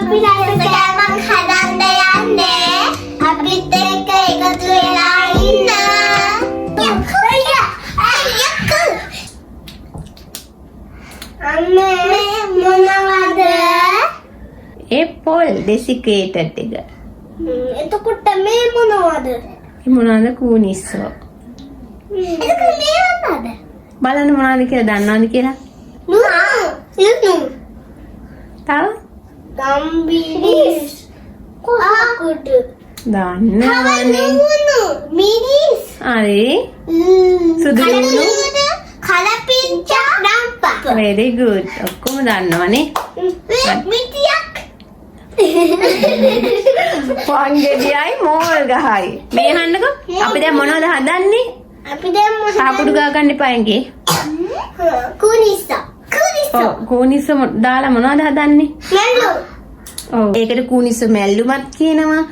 අපි රස කෑමක් හදන්න යන්නේ. අපිත් එක්ක එකතු වෙලා ඉන්න. අම්මේ මොනවද? ඒ පොල් ඩෙසිකේටඩ් එක. එතකොට මේ මොනවද? ඒ මොනවාද කූනිස්සෝ. එතකොට මේ මොනවද? බලන්න මොනවද කියලා දන්නවද කියලා? ලුණු. ලුණු. තව ගම්බිරිස්. කොහකුඩු. දන්නවනේ. ලුණු. මිරිස්. හරි. සුදු ලුණු. කලපිංචා රම්පා. Very good. ඔක්කොම දන්නවනේ. මිටියක්. පොන්ගෙඩියයි මෝල් ගහයි. මේ අහන්නකෝ. අපි දැන් මොනවද හදන්නේ? අපි දැන් මොකද? කහකුඩු ගා ගන්න එපා ඇඟේ. කුනිස්ස. කුනිස්ස. ඔව් කූනිස්ස දාලා මොනවද හදන්නේ? මැල්ලු. ඔව්. ඒකට කූනිස්ස මැල්ලුමත් කියනවා.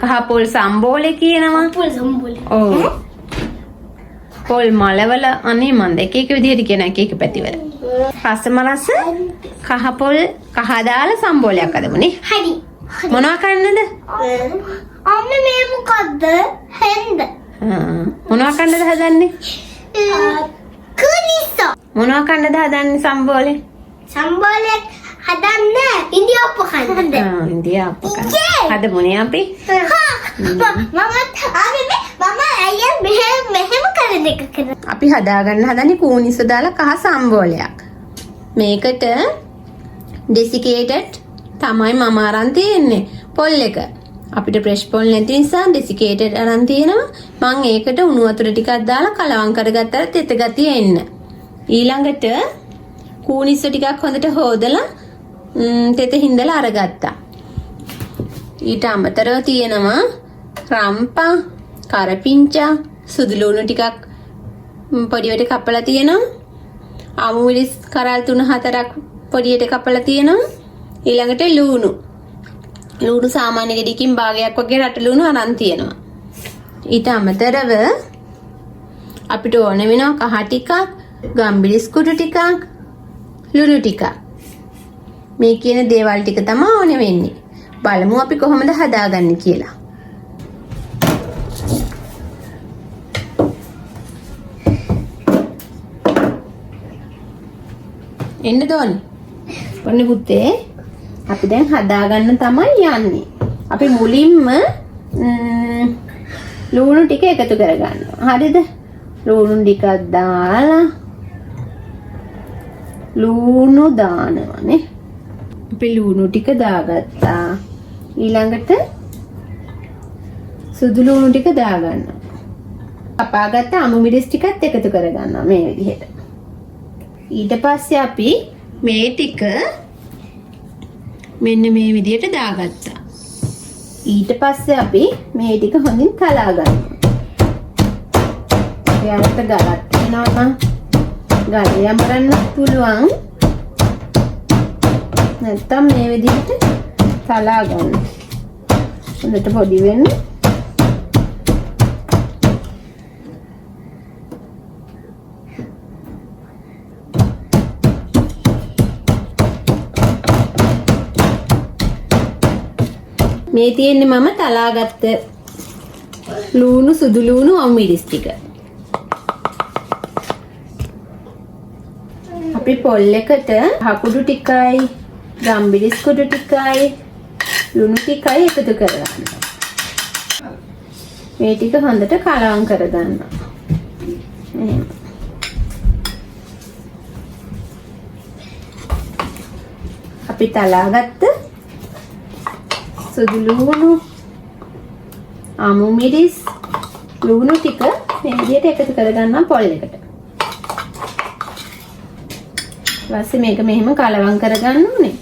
කහ පොල් සම්බෝලේ කියනවා. පොල් සම්බෝලේ. ඔව්. පොල් මලවල අනේ මන්ද එක එක විදිහට කියන එක එක පැතිවල. රසම රස කහ පොල් කහ දාලා සම්බෝලයක් හදමුනේ. හරි. මොනවා කන්නද? අම්මේ මේ මොකද්ද? හෙන්ද. මොනවා කන්නද හදන්නේ? කුනිස්ස. මොනවා කන්නද හදන්නේ සම්බෝලේ? සම්බෝලේ හදන්න ඉන්දියාප්ප කන්න. ආ ඉන්දියාප්ප කන්න. යේ! හදමුනේ අපි. මම අම්මේ මම අයියා මෙහෙම මෙහෙම කරන එක කරා. අපි හදාගන්න හදන්නේ කූනිස්ස දාලා කහ සම්බෝලයක්. මේකට ඩෙසිකේටඩ් තමයි මම අරන් තියෙන්නේ පොල් එක. අපිට ෆ්‍රෙෂ් පොල් නැති නිසා ඩෙසිකේටඩ් අරන් තියෙනවා. මං ඒකට උණු වතුර ටිකක් දාලා කලවම් කරගත්තාට තෙත ගතිය එන්න. ඊළඟට කූනිස්ස ටිකක් හොඳට හොදලා තෙත හින්දලා අරගත්තා. ඊට අමතරව තියෙනවා රම්පා, කරපිංචා, සුදු ලුණු ටිකක් පොඩියට කපලා තියෙනවා. අමු මිරිස් කරල් 3-4ක් පොඩියට කපලා තියෙනවා. ඊළඟට ලුණු. ලුණු සාමාන්‍ය ගෙඩියකින් භාගයක් වගේ රට ලුණු අරන් තියෙනවා. ඊට අමතරව අපිට ඕන වෙනවා කහ ටිකක්, ගම්බිරිස් කුඩු ටිකක්, ලුණු ටිකක්. මේ කියන දේවල් ටික තමයි ඕන වෙන්නේ. බලමු අපි කොහොමද හදාගන්නේ කියලා. එන්න දෝනි. ඔන්න පුතේ අපි දැන් හදාගන්න තමයි යන්නේ. අපි මුලින්ම ලුණු ටික එකතු කරගන්නවා. හරිද? ලුණු ටිකක් දාලා ලුණු දානවානේ. අපි ලුණු ටික දාගත්තා. ඊළඟට සුදු ලුණු ටික දාගන්නවා. කපාගත්ත අමු මිරිස් ටිකත් එකතු කරගන්නවා මේ විදිහට. ඊට පස්සේ අපි මේ ටික මෙන්න මේ විදිහට දාගත්තා. ඊට පස්සේ අපි මේ ටික හොඳින් තලා ගන්නවා. ඔයාලට ගලක් තියෙනවා නම් ගලේ අමරන්නත් පුළුවන්. නැත්තම් මේ විදිහට තලා ගන්න. හොඳට පොඩි වෙන්න. මේ තියෙන්නේ මම තලාගත්ත ලුණු සුදු ලුණු අමු මිරිස් ටික. අපි පොල් එකට හකුඩු ටිකයි ගම්බිරිස් කුඩු ටිකයි ලුණු ටිකයි එකතු කරගන්නවා. මේ ටික හොඳට කලවම් කරගන්නවා. මෙහෙම. අපි තලාගත්ත සුදු ලුණු අමු මිරිස් ලුණු ටික මේ විදිහට එකතු කරගන්නවා පොල් එකට. ඊපස්සේ මේක මෙහෙම කලවම් කරගන්න ඕනේ.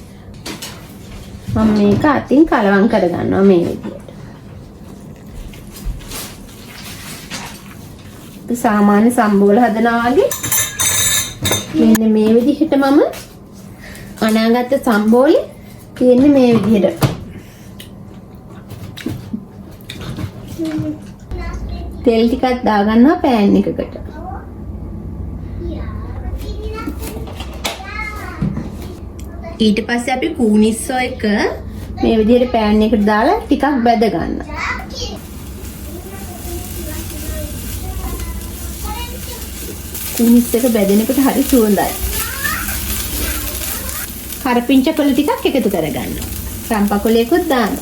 මම මේක අතින් කලවම් කරගන්නවා මේ විදිහට. අපි සාමාන්‍ය සම්බෝල හදනවා වගේ මෙන්න මේ විදිහට මම අනාගත සම්බෝලේ තියෙන්නේ මේ විදිහට. තෙල් ටිකක් දාගන්නවා පෑන් එකකට. ඊට පස්සේ අපි කූනිස්සෝ එක මේ විදිහට පෑන් එකට දාලා ටිකක් බැද ගන්න. කූනිස් එක බැදෙනකොට හරි සුවඳයි. කරපිංච කොළ ටිකක් එකතු කරගන්න. රම්පා කොළයකුත් දාන්න.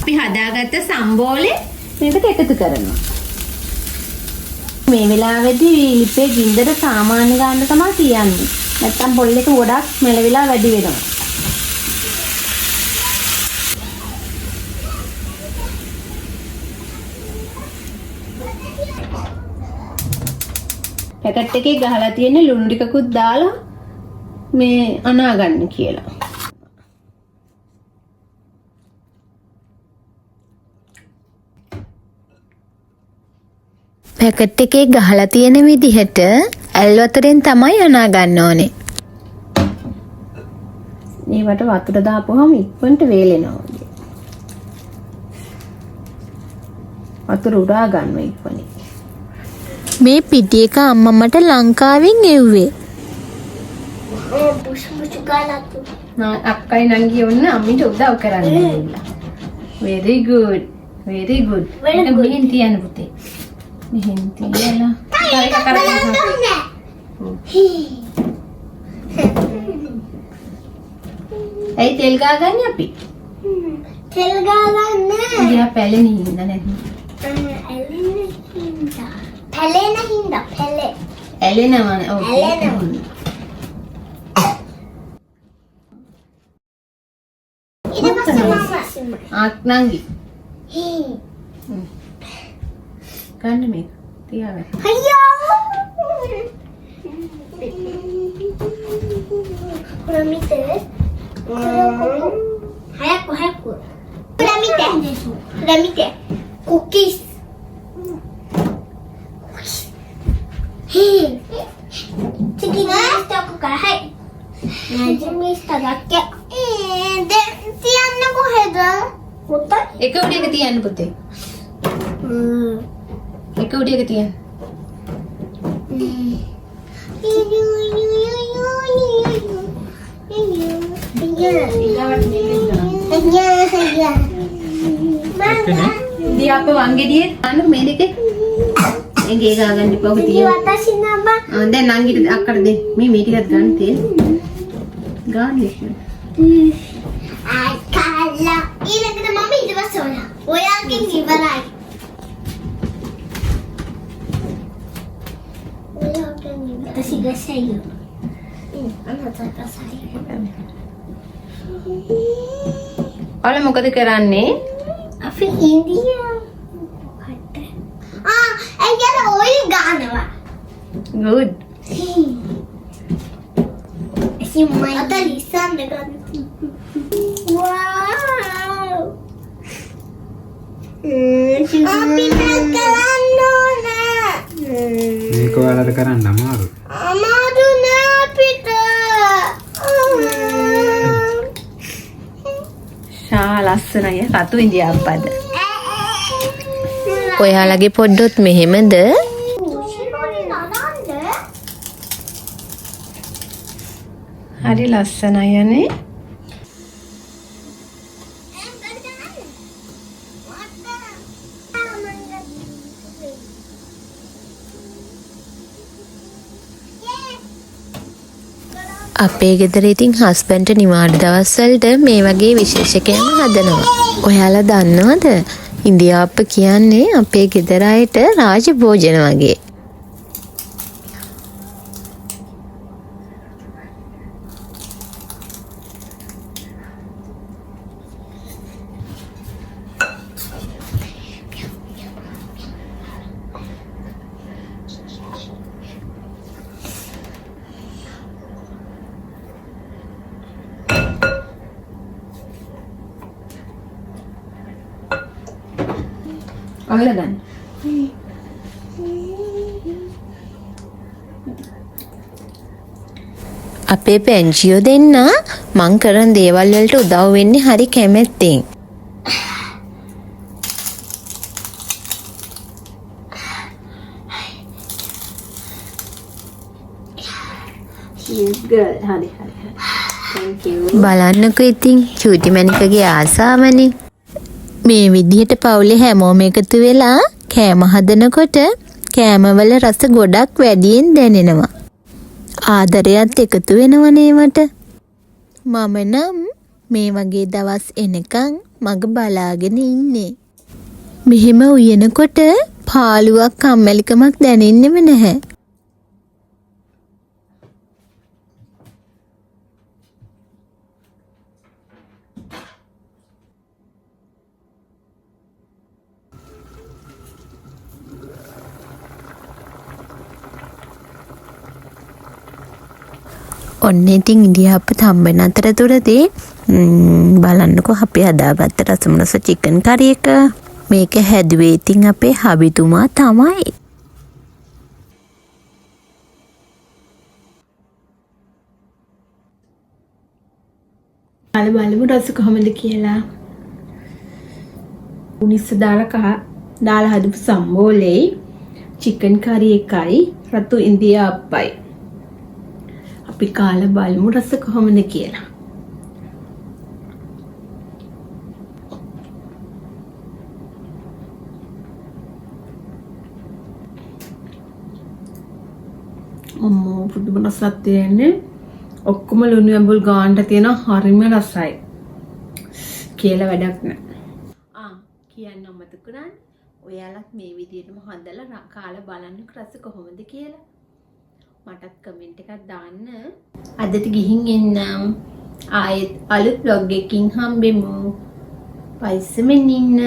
අපි හදාගත්ත සම්බෝලේ මේකට එකතු කරනවා. මේ වෙලාවේදී ලිපේ ගින්දර සාමාන්‍ය ගන්න තමයි තියන්නේ. නැත්තම් පොල් එක ගොඩක් මෙලවිලා වැඩි වෙනවා. පැකට් එකේ ගහලා තියෙන ලුණු ටිකකුත් දාලා මේ අනා ගන්න කියලා. පැකට් එකේ ගහලා තියෙන විදිහට ඇල් වතුරෙන් තමයි අනා ගන්න ඕනේ. මේවට වතුර දාපුවම ඉක්මනට වේලෙනවා වගේ. වතුර උරා ගන්නවා ඉක්මනින්. මේ පිටි එක අම්මා මට ලංකාවෙන් එව්වේ. බුසු බුසු ගාලා තු. අක්කයි නංගි ඔන්න අම්මිට උදව් කරන්න ඇවිල්ලා. Very good. Very good. Very ඒක good. මෙහෙන් තියන්න පුතේ. මෙහෙන් තියලා. තව එකක් අරගෙන බලන්න. ඇයි තෙල් ගාගන්නේ අපි? තෙල් ගාගන්න. ඉතියා පැලෙන හින්දා නේද? ඇලෙන හින්දා. පැලෙන හින්දා පැලේ. ඇලෙනවනේ. ඔව්. ඇලෙනවා. ඊට පස්සේ මම ආක් නංගි. ගන්න මේක. තියාගන්න. අයියෝ. ほら見て。これここ。早く早く。ほら見て。ほら見て。コキス。コキス。へえ。次にしたこからはい。馴染みしただけ。で、තියන්න කොහෙද? පොත? එක උඩ එක තියන්න පුතේ. එක උඩ එක තියන්න. ඉතින් අප වංගෙඩියේ අන්න මේ දෙකේ. මේ ගේ ගා ගන්න එපා ඔක තියන්න. ආ දැන් නංගිට අක්කට දෙන්න. මේ මේ ටිකත් ගන්න තියෙන. ගන්න ඉක්මනට. ඊළඟට මම ඊට පස්සේ ඔයා. ඔයාගෙන් ඉවරයි. ඔයාගෙන් ඉවරයි. 私が最後。うん、あなたが最後。 ඔයාලා මොකද කරන්නේ? අපි ඉන්දියා මොකක්ද? ආ, ඒ කියන්නේ ඔයිල් ගන්නවා. Good. අත ලිස්සන්න ගන්න. වාව්. අපි මේක කරන්න ඕන. මේක ඔයාලට කරන්න අමාරුයි. අමාරු නෑ අපිට. ෂා ලස්සනයි රතු ඉන්දියාප්පද. ඔයාලගේ පොඩ්ඩොත් මෙහෙමද? හරි ලස්සනයි අනේ. අපේ ගෙදර ඉතින් හස්බන්ඩ්ට නිවාඩු දවස්වලට මේ වගේ විශේෂ කෑම හදනවා. ඔයාලා දන්නවද? ඉන්දියාප්ප කියන්නේ අපේ ගෙදර අයට රාජභෝජන වගේ. අල්ලගන්න. අපේ පැංචියෝ දෙන්න මං කරන දේවල් වලට උදව් වෙන්නේ හරි කැමැත්තෙන්. Girl, හරි හරි හරි. Thank you. බලන්නකෝ ඉතින් චූටි මැනිකගේ ආසාවනේ. මේ විදිහට පවුලේ හැමෝම එකතු වෙලා කෑම හදනකොට කෑමවල රස ගොඩක් වැඩියෙන් දැනෙනවා. ආදරයත් එකතු වෙනවනේ ඒවට. මම නම් මේ වගේ දවස් එනකන් මග බලාගෙන ඉන්නේ. මෙහෙම උයනකොට පාළුවක් කම්මැලිකමක් දැනෙන්නෙම නැහැ. ඔන්න ඉතින් ඉඳිආප්ප තම්බන අතරතුරදී බලන්නකෝ අපි හදාගත්ත රසම රස චිකන් කරි එක. මේක හැදුවේ ඉතින් අපේ හබිතුමා තමයි. කාලා බලමු රස කොහොමද කියලා. උනිස්ස දාලා කහ දාලා හදපු සම්බෝලේ චිකන් කරි එකයි රතු ඉඳිආප්පයි. අපි කාලා බලමු රස කොහොමද කියලා. අම්මෝ පුදුම රසක් තියෙන්නේ. ඔක්කොම ලුණු ඇඹුල් ගානට තියෙන හරිම රසයි. කියලා වැඩක් නෑ. ආ කියන්න අමතක වුණානේ. ඔයාලත් මේ විදිහටම හදලා කාලා බලන්න රස කොහොමද කියලා. මටත් කමෙන්ට් එකක් දාන්න. අදට ගිහින් එන්නම්. ආයෙත් අලුත් ව්ලොග් එකකින් හම්බෙමු. පරිස්සමෙන් ඉන්න.